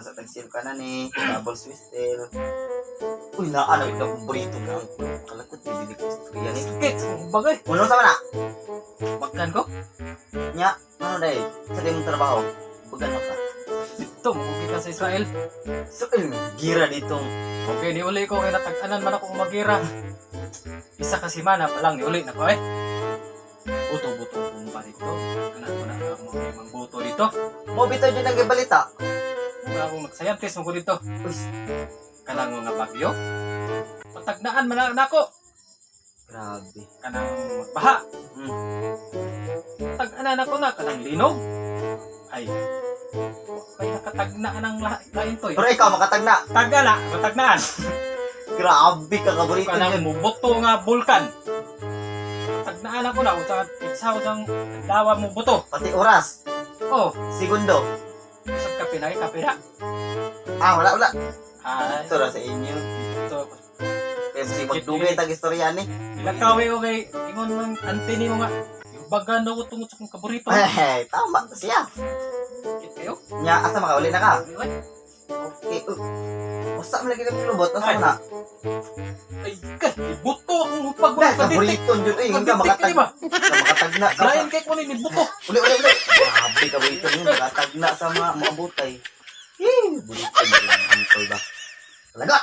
Sa tagsil ka na ni, double Swiss tail. Uy, naa na akong burrito na ang kalakot ni dili ko istorya ni. Kit, bagay. Uno sa mana? Bagkan ko. Nya, ano dai? Sa di mong trabaho. Bagan ka. Dito, mugi ka sa Israel. So, eh, gira dito. Okay, niuli ko kay natag-anan man ako magira. Isa ka semana pa lang niuli na ko eh. Buto-buto kong ba dito? Kanang ko na ang mga limang buto dito. Mo bitaw dyan ang balita. Wala akong nagsayantist mo ko dito. Uy, Kanang mga bagyo. Patagnaan man na nako. grabe. Kanang magbaha. Tag-anan ako na kanang linog. Ay. Ay nakatagnaan ang lain to eh. Pero ikaw makatagna. Tagala, matagnaan. Grabe ka kaborito Kanang dyan. mubuto nga bulkan. Tagnaan ako na sa itsaw sang dawa mo buto. Pati oras, Oh, segundo. usag kape na eh, kape na. Ah, wala wala. Ay, Ito ra sa inyo. ito. Kaya si magdugay tag istorya ni. Lakawi ko kay ingon man ante nimo nga. Yung bagan daw ko tungod sa kong kaborito. Hey, tama siya. Kit kayo. Nya, asa makauli na ka? Ay, Okay. Usa man lagi kang lubot, asa mo na? ay ka, ibuto akong hupag Dah, mo kaditik. kaborito dyan. Eh, hanggang Kaditik makatag ni ba? makatagna ka. Lain kay ko ni nibuto. Uli, uli, uli. Grabe kaborito yun. Makatagna sa mga mga butay. Eh, burrito yun. Ang ba? Talaga!